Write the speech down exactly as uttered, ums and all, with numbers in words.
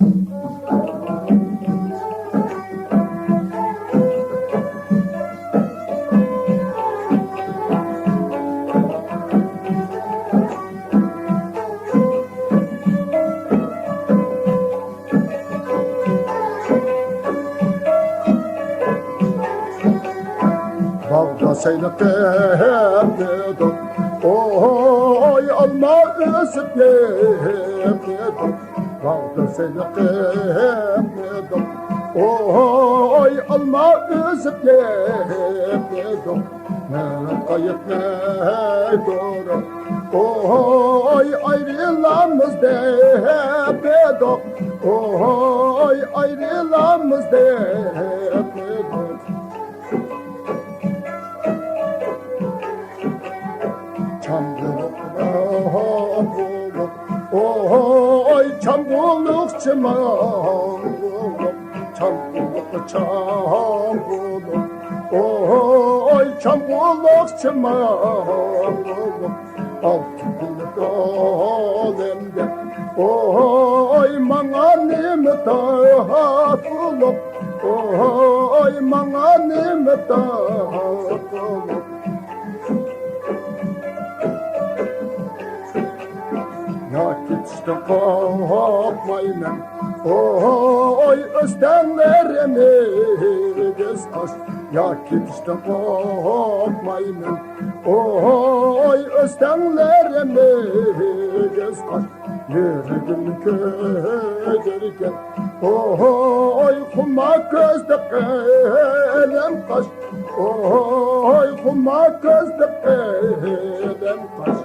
باغدا سېنى قېپىدۇق، ئوي، ئالما ئۈزۈپ يېپىدۇق. باغدا سېنى قېپىدۇق، ئوي، ئالما ئۈزۈپ يېپىدۇق. مەن قايتماي تۇرۇپ، ئوي، ئايرىلامىز دەپ ئىدۇق، ئوي، ئايرىلامىز دەپ ئىدۇق. چامغۇلۇق، ئوي، چامغۇلۇق، چامغۇلۇق، چامغۇلۇق، چامغۇلۇق، ئوي، چامغۇلۇق، چامغۇلۇق، ئالتە كۈنلۈك ئالەمدە، ئوي، ماڭا نېمە تاتلىق، ئوي، ماڭا نېمە تاتلىق. يا كېتىشتىن قورقمايمەن، ئوي، ئۆستەڭلىرىم ئېگىز ئاش. يا كېتىشتىن قورقمايمەن، ئوي، ئۆستەڭلىرىم ئېگىز ئاش. يۈرىكىم كۆيدۈرگەن، ئوي، خۇما كۆزدە قەلەم قاش. ئوي، خۇما كۆزدە قەلەم قاش.